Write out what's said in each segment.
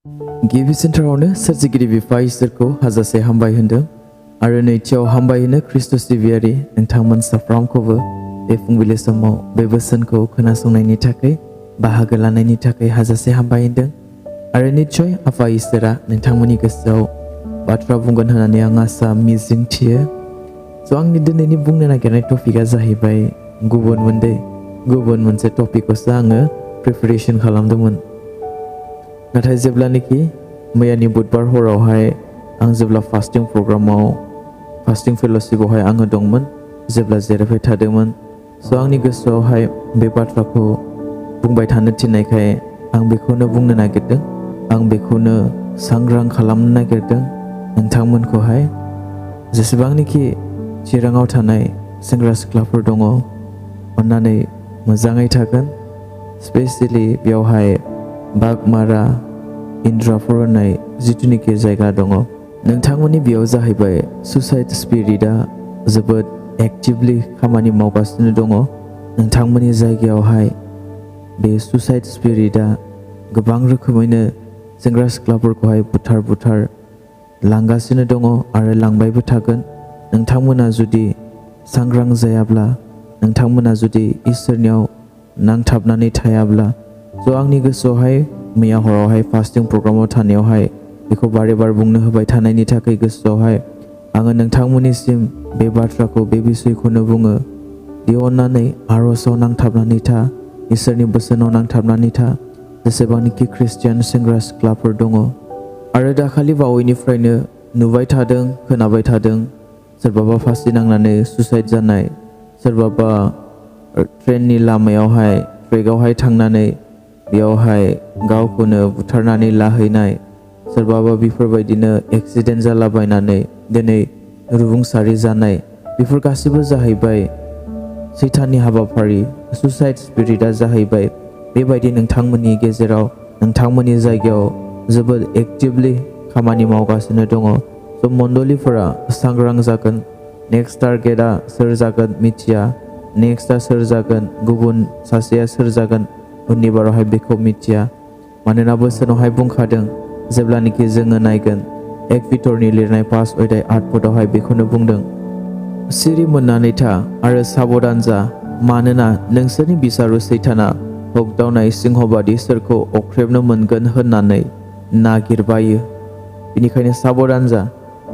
गिबि सेन्टारावनो सोरजिगिरि बिफा इसोरखौ हाजासे हामबाय होनदों आरो नैथियाव हामबाय होनो ख्रिस्ट' सिबियारि नोंथांमोन साफ्रोमखौबो बे फुंबिलि समाव बे बोसोनखौ खोनासंनायनि थाखाय बाहागो लानायनि थाखाय हाजासे हामबाय होनदों आरो निश्चय आफा इसोरा नोंथांमोननि गोसोआव बाथ्रा बुंगोन होननानै आं आसा मिजिं थियो। आंनि दिनैनि बुंनो नागिरनाय टपिकआ जाहैबाय गुबुन मोनसे टपिकखौसो आङो प्रिपेरेसन खालामदोंमोन। नाथाय जेब्लानोखि मैयानि बुधबार हरावहाय आं जेब्ला फास्टिं प्रग्रामाव फास्टिं फेल'शिपआवहाय आङो दंमोन, जेब्ला जिरायबाय थादोंमोन, आंनि गोसोआवहाय बे बाथ्राखौ बुंबाय थानो थिननायखाय आं बेखौनो बुंनो नागिरदों। आं बेखौनो सांग्रां खालामनो नागिरदों नोंथांमोनखौहाय। जेसेबांनोखि चिराङाव थानाय सेंग्रा सिख्लाफोर दङ, अन्नानै मोजाङै थागोन। स्पेसियेलि बेयावहाय बागमारा इन्द्राफोर होननाय जिथुनिखि जायगा दङ, नोंथांमोननि बेयाव जाहैबाय सुसाइड स्पिरिटआ जोबोद एक्टिभलि खामानि मावगासिनो दङ। नोंथांमोननि जायगायावहाय बे सुसाइड स्पिरिटआ गोबां रोखोमैनो सेंग्रा सिख्लाफोरखौहाय बुथार लांगासिनो दङ आरो लांबायबो थागोन। नोंथांमोना जुदि सांग्रां जायाब्ला, नोंथांमोना जुदि इसोरनियाव नांथाबनानै थायाब्ला, आंनि गोसोआवहाय मैया हरावहाय फास्टिं प्रग्रामाव थानायावहाय बेखौ बारे बुंनो होबाय थानायनि थाखाय गोसोआवहाय आङो नोंथांमोननिसिम बे बाथ्राखौ, बे बिसयखौनो बुङो दि अन्नानै आर'जआव नांथाबनानै था, इसोरनि बोसोनाव नांथाबनानै था। जेसेबांनोखि ख्रिस्टियान सेंग्रा सिख्लाफोर दङ आरो दाखालि बावैनिफ्रायनो नुबाय थादों, खोनाबाय थादों, सोरबाबा फासि नांनानै सुसाइड जानाय, सोरबाबा ट्रेननि लामायावहाय ट्रेकआवहाय थांनानै बेयावहाय गावखौनो बुथारनानै लाहैनाय, सोरबाबा बेफोरबायदिनो एक्सिडेन्ट जालाबायनानै दिनै रुंसारि जानाय, बेफोर गासैबो जाहैबाय सैताननि हाबाफारि। सुसाइड स्पिरिटआ जाहैबाय बेबायदि नोंथांमोननि गेजेराव, नोंथांमोननि जायगायाव जोबोद एक्टिभलि खामानि मावगासिनो दङ। मण्डलिफोरा सांग्रां जागोन। नेक्स्ट टारगेटआ सोर जागोन मिथिया, नेक्स्टआ सोर जागोन, गुबुन सासेया सोर जागोन उननि बारावहाय बेखौ मिथिया। मानोना बोसोनावहाय बुंखादों, जेब्लानोखि जोङो नायगोन 1 पिटरनि लिरनाय 5 अध्याय 8 पदआवहाय बेखौनो बुंदों, सिरि मोननानै था आरो साबधान जा, मानोना नोंसोरनि बिसारु सैताना होगदावनाय सिंहबादि सोरखौ अख्रेबनो मोनगोन होननानै नागिरबायो। बेनिखायनो साबधान जा।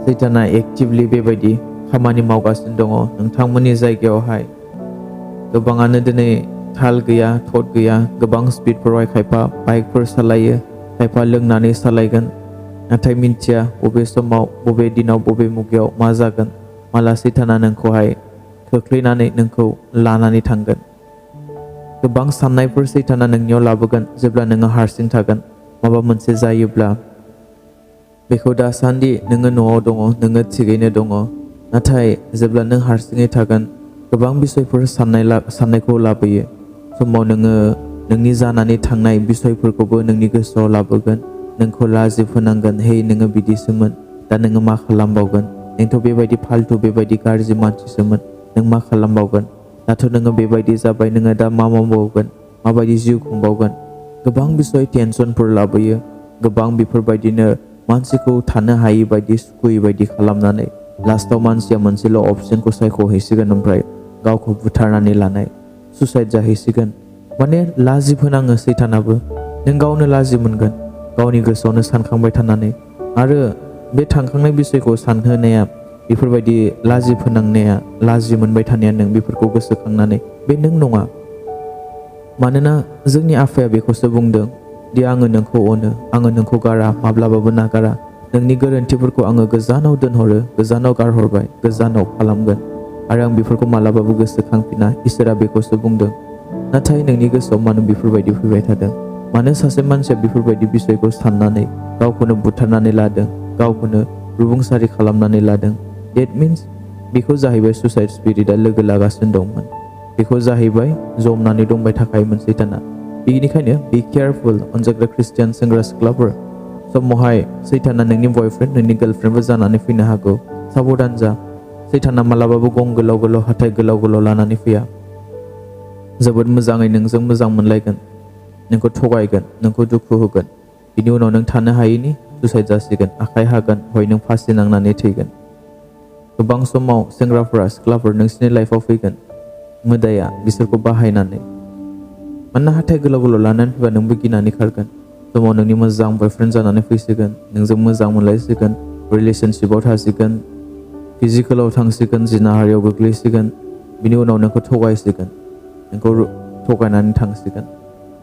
सैताना एक्टिभलि बेबायदि खामानि मावगासिनो दङ नोंथांमोननि जायगायावहाय। गोबाङानो दिनै थाल गैया, थट गैया। गोबां स्पिडफोरावहाय खायफा बाइकफोर सालायो, खायफा लोंनानै सालायगोन, नाथाय मिन्थिया बबे समाव, बबे दिनाव, बबे मुगायाव मा जागोन। माला सैताना नोंखौहाय खोख्लैनानै नोंखौ लानानै थांगोन। गोबां साननायफोर सैताना नोंनियाव लाबोगोन जेब्ला नोङो हारसिं थागोन। माबा मोनसे जायोब्ला बेखौ दासान्दि नोङो न'आव दङ, नोङो थिगैनो दङ, नाथाय जेब्ला नों हारसिङै थागोन, गोबां बिसयफोर साननायखौ लाबोयो। समाव नोङो नोंनि जानानै थांनाय बिसयफोरखौबो नोंनि गोसोआव लाबोगोन। नोंखौ लाजि फोनांगोन, हे नोङो बिदिसोमोन, दा नोङो मा खालामबावगोन? नोंथ' बेबायदि फाल्थु, बेबायदि गाज्रि मानसिसोमोन, नों मा खालामबावगोन? दाथ' नोङो बेबायदि जाबाय, नोङो दा मा मावबावगोन? माबायदि जिउ खुंबावगोन? गोबां बिसय टेनसनफोर लाबोयो। गोबां बेफोरबायदिनो मानसिखौ थानो हायि बायदि, सुखुयै बायदि खालामनानै लास्टाव मानसिया मोनसेल' अपसनखौ सायख'हैसिगोन, ओमफ्राय गावखौ बुथारनानै लानाय, सुसाइड जाहैसिगोन। माने लाजि फोनाङो सैतानाबो। नों गावनो लाजि मोनगोन, गावनि गोसोआवनो सानखांबाय थानानै। आरो बे थांखांनाय बिसयखौ सानहोनाया, बेफोरबायदि लाजि फोनांनाया, लाजि मोनबाय थानाया नों बेफोरखौ गोसोखांनानै, बे नों नङा। मानोना जोंनि आफाया बेखौसो बुंदों दि आङो नोंखौ अनो, आङो नोंखौ गारा, माब्लाबाबो नागारा। नोंनि गोरोन्थिफोरखौ आङो गोजानाव दोनहरो, गोजानाव गारहरबाय, गोजानाव खालामगोन आरो आं बेफोरखौ मालाबाबो गोसोखांफिना। इसोरा बेखौसो बुंदों। नाथाय नोंनि गोसोआव मानो बेफोरबायदि फैबाय थादों? मानो सासे मानसिया बेफोरबायदि बिसयखौ साननानै गावखौनो बुथारनानै लादों, गावखौनो रुंसारि खालामनानै लादों? डेट मिन्स बेखौ जाहैबाय सुसाइड स्पिरिटआ लोगो लागासिनो दंमोन। बेखौ जाहैबाय जमनानै दंबाय थाखायोमोन सैताना। बेनिखायनो बि केयारफुल अनजाग्रा ख्रिस्टियान सेंग्रा सिख्लाफोर। समावहाय सैताना नोंनि बयफ्रेन्ड, नोंनि गार्लफ्रेन्डबो जानानै फैनो हागौ। साबधान जा। सैताना मालाबाबो गं गोलाव हाथाइ गोलाव लानानै फैया। जोबोद मोजाङै नोंजों मोजां मोनलायगोन, नोंखौ थगायगोन, नोंखौ दुखु होगोन, बिनि उनाव नों थानो हायैनि सुसाइड जासिगोन, आखाइ हागोन, हय नों फासि नांनानै थैगोन। गोबां समाव सेंग्राफोरा सिख्लाफोर नोंसिनि लाइफआव फैगोन मोदाया बिसोरखौ बाहायनानै। मानोना हाथाइ गोलाव गोलाव लानानै फैबा नोंबो गिनानै खारगोन। समाव नोंनि मोजां बयफ्रेन्ड जानानै फैसिगोन, नोंजों मोजां मोनलायसिगोन, रिलेशनशिपआव थासिगोन, फिजिकेलाव थांसिगोन, जिनाहारियाव गोग्लैसिगोन। बिनि उनाव नोंखौ थगायसिगोन, नोंखौ थगायनानै थांसिगोन।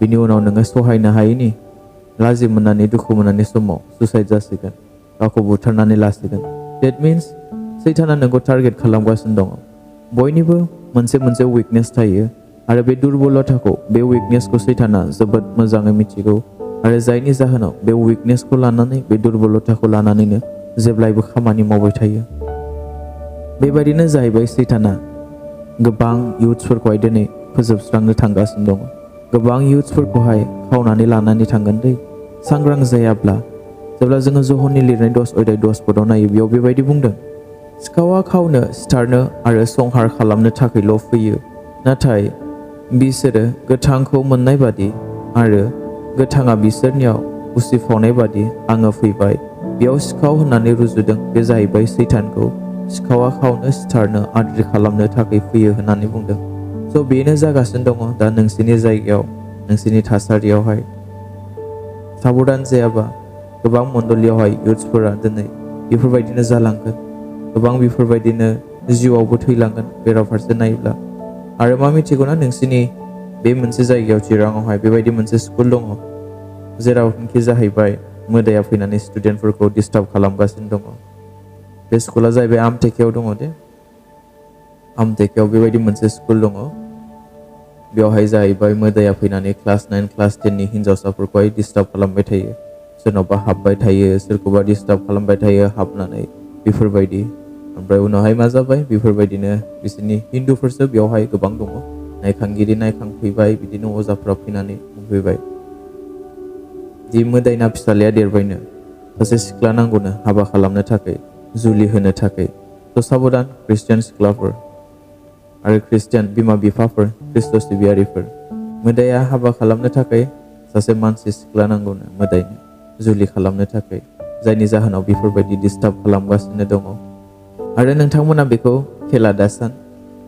बिनि उनाव नोङो सहायनो हायैनि लाजि मोननानै दुखु मोननानै समाव सुसाइड जासिगोन, गावखौ बुथारनानै लासिगोन। डेट मिन्स सैताना नोंखौ टारगेट खालामगासिनो दङ। बयनिबो मोनसे उइकनेस थायो आरो बे दुरबलताखौ, बे उइकनेसखौ सैताना जोबोद मोजाङै मिथिगौ आरो जायनि जाहोनाव बे उइकनेसखौ लानानै, बे दुरबलताखौ लानानैनो जेब्लायबो खामानि मावबाय थायो। बेबायदिनो जाहैबाय सैताना गोबां इयुथ्सफोरखौहाय दिनै फोजोबस्रांनो थांगासिनो दङ। गोबां इयुथ्सफोरखौहाय खावनानै लानानै थांगोन दै सांग्रां जायाब्ला। जेब्ला जोङो जहननि लिरनाय 10 अध्याय 10 पदआव नायो, बेयाव बेबायदि बुंदों, सिखावा खावनो, सिथारनो आरो संहार खालामनो थाखायल' फैयो, नाथाय बिसोरो गोथांखौ मोननाय बादि आरो गोथाङा बिसोरनियाव उसिफावनाय बादि आङो फैबाय। बेयाव सिखाव होननानै रुजुदों, बे जाहैबाय सैतानखौ। सिखावा खावनो, सिथारनो, आद्रि खालामनो थाखाय फैयो होननानै बुंदों। स' बेनो जागासिनो दङ दा नोंसिनि जायगायाव, नोंसिनि थासारियावहाय। साबधान जायाबा गोबां मण्डलियावहाय इयुथ्सफोरा दिनै बेफोरबायदिनो जालांगोन। गोबां बेफोरबायदिनो जिउआवबो थैलांगोन बेराफारसे नायोब्ला। आरो मा मिथिगौना, नोंसिनि बे मोनसे जायगायाव चिराङावहाय बेबायदि मोनसे स्कुल दङ, जेरावनोखि जाहैबाय मोदाया फैनानै स्टुडेन्टफोरखौ डिस्टार्ब खालामगासिनो दङ। बे स्कुला जाहैबाय आमटेकायाव दङ दे। आमटेकायाव बेबायदि मोनसे स्कुल दङ। बेवहाय जाहैबाय मोदाया फैनानै क्लास 9, क्लास 10नि हिन्जावसाफोरखौहाय डिस्टार्ब खालामबाय थायो। सोरनावबा हाबबाय थायो, सोरखौबा डिस्टार्ब खालामबाय थायो हाबनानै, बेफोरबायदि। ओमफ्राय उनावहाय मा जाबाय, बेफोरबायदिनो बिसोरनि हिन्दुफोरसो बेवहाय गोबां दङ। नायखांगिरि नायखांफैबाय, बिदिनो अजाफ्रा फैनानै बुंफैबाय दि मोदायना फिसालाया देरबायनो, सासे सिख्ला नांगौनो हाबा खालामनो थाखाय, जुलि होनो थाखाय। थ' साबधान ख्रिस्टियान सिख्लाफोर आरो ख्रिस्टियान बिमा बिफाफोर, ख्रिस्ट' सिबियारिफोर। मोदाया हाबा खालामनो थाखाय सासे मानसि सिख्ला नांगौनो मोदायनो जुलि खालामनो थाखाय, जायनि जाहोनाव बेफोरबायदि डिस्टार्ब खालामगासिनो दङ। आरो नोंथांमोना बेखौ खेला दासान,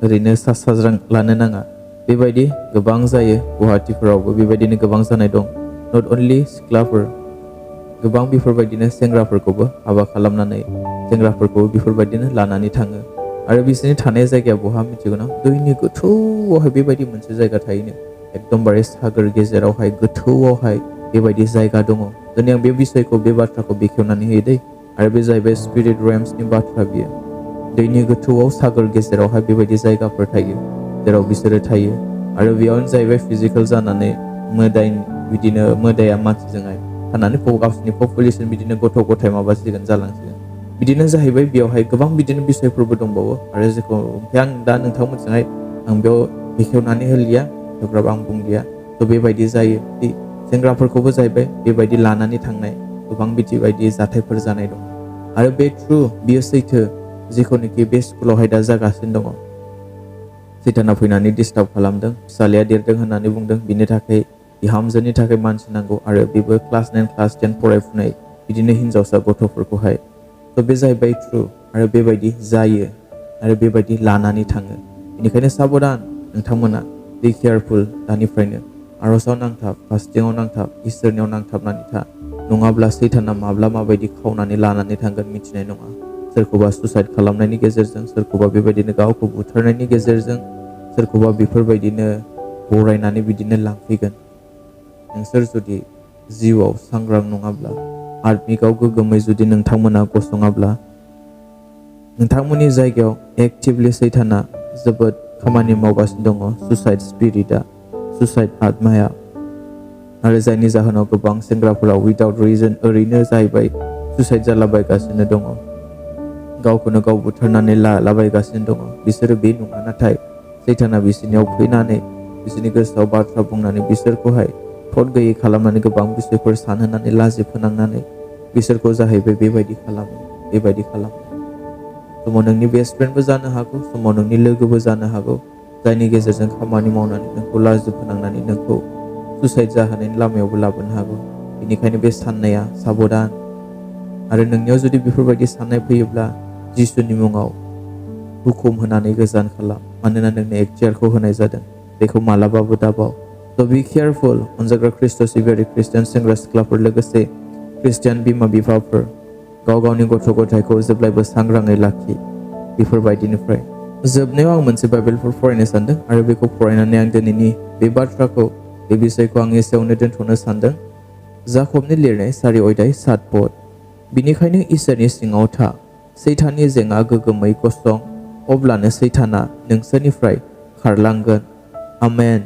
ओरैनो सा साज्रां लानो नाङा। बेबायदि गोबां जायो, गुवाहाटिफोरावबो बेबायदिनो गोबां जानाय दं। नट अनलि सिख्लाफोर, गोबां बेफोरबायदिनो सेंग्राफोरखौबो हाबा खालामनानै सेंग्राफोरखौ बेफोरबायदिनो लानानै थाङो। आरो बिसोरनि थानाय जायगाया बहा मिथिगौना, दैनि गोथौआवहाय बेबायदि मोनसे जायगा थायोनो, एकदमबारे सागोर गेजेरावहाय गोथौआवहाय बेबायदि जायगा दङ। दिनै आं बे बिसयखौ, बे बाथ्राखौ बेखेवनानै होयो दै। आरो बे जाहैबाय स्पिरिट रेम्सनि बाथ्रा बियो। दैनि गोथौआव सागोर गेजेरावहाय बेबायदि जायगाफोर थायो, जेराव बिसोरो थायो। आरो बेयावनो जाहैबाय फिजिकेल जानानै बिदिनो मोदाया मानसिजोंहाय थानानै गावसिनि पपुलेसन बिदिनो गथ' गथाय माबासिगोन, जालांसिगोन। बिदिनो जाहैबाय बेयावहाय गोबां बिदिनो बिसयफोरबो दंबावो। आरो जेखौ आं दा नोंथांमोनजोंहाय आं बेयाव बेखेवनानै होलिया, थेवब्लाबो आं बुंलिया। थ' बेबायदि जायो दि सेंग्राफोरखौबो जाहैबाय बेबायदि लानानै थांनाय गोबां बिदि जाथायफोर जानाय दङ। आरो बे ट्रु, बियो सैथो, जेखौनोखि बे स्कुलावहाय दा जागासिनो दङ। सैताना फैनानै डिस्टार्ब खालामदों, फिसालाया देरदों होननानै बुंदों, बिनि थाखाय बिहामजोनि थाखाय मानसि नांगौ, आरो बेबो क्लास 9, क्लास 10 फरायफुनाय बिदिनो हिन्जावसा गथ'फोरखौहाय। थ' बे जाहैबाय ट्रु, आरो बेबायदि जायो आरो बेबायदि लानानै थाङो। बेनिखायनो साबधान नोंथांमोना, बि केयारफुल दानिफ्रायनो। आर'जआव नांथाब, फास्टिंआव नांथाब, इसोरनियाव नांथाबनानै था। नङाब्ला सैताना माब्ला माबायदि खावनानै लानानै थांगोन मिथिनाय नङा। सोरखौबा सुसाइड खालामनायनि गेजेरजों, सोरखौबा बेबायदिनो गावखौ बुथारनायनि गेजेरजों, सोरखौबा बेफोरबायदिनो बरायनानै बिदिनो लांफैगोन। नोंसोर जुदि जिउआव सांग्रां नङाब्ला, आत्मिकआव गोग्गोमै जुदि नोंथांमोना गसङाब्ला, नोंथांमोननि जायगायाव एक्टिभलि सैताना जोबोद खामानि मावगासिनो दङ, सुसाइड स्पिरिटआ, सुसाइड आत्माया। आरो जायनि जाहोनाव गोबां सेंग्राफोरा उइदाउट रिजन ओरैनो जाहैबाय सुसाइड जालाबायगासिनो दङ, गावखौनो गाव बुथारनानै लालाबायगासिनो दङ। बिसोरो बे नङा, नाथाय सैताना बिसोरनियाव फैनानै बिसोरनि गोसोआव बाथ्रा बुंनानै बिसोरखौहाय थट गैयै खालामनानै गोबां बिसोरफोर सानहोनानै लाजि फोनांनानै बिसोरखौ जाहैबाय बेबायदि खालामो, बेबायदि खालामो। समाव नोंनि बेस्ट फ्रेन्डबो जानो हागौ, समाव नोंनि लोगोबो जानो हागौ, जायनि गेजेरजों खामानि मावनानै नोंखौ लाजि फोनांनानै नोंखौ सुसाइड जाहोनायनि लामायावबो लाबोनो हागौ। बेनिखायनो बे साननाया साबधान आरो नोंनियाव जुदि बेफोरबायदि साननाय फैयोब्ला जिसुनि मुङाव हुकुम होनानै गोजान खालाम मानोना नोंनो एक्टियारखौ होनाय जादों बेखौ मालाबाबो दाबाव स' बि केयारफुल अनजाग्रा ख्रिस्ट' सिबियारि ख्रिस्टियान सेंग्रा सिख्लाफोर लोगोसे ख्रिस्टियान बिमा बिफाफोर गाव गावनि गथ' गथायखौ जेब्लायबो सांग्राङै लाखि बेफोरबायदिनिफ्राय जोबनायाव आं मोनसे बाइबेलफोर फरायनो सानदों आरो बेखौ फरायनानै आं दिनैनि बे बाथ्राखौ बे बिसयखौ आं एसेयावनो दोनथ'नो सानदों जाकबनि लिरनाय 4 अध्याय 7 पद बिनिखायनो इसोरनि सिङाव था सैताननि जेंआ गोगोमै गसं अब्लानो सैताना नोंसोरनिफ्राय खारलांगोन आमेन।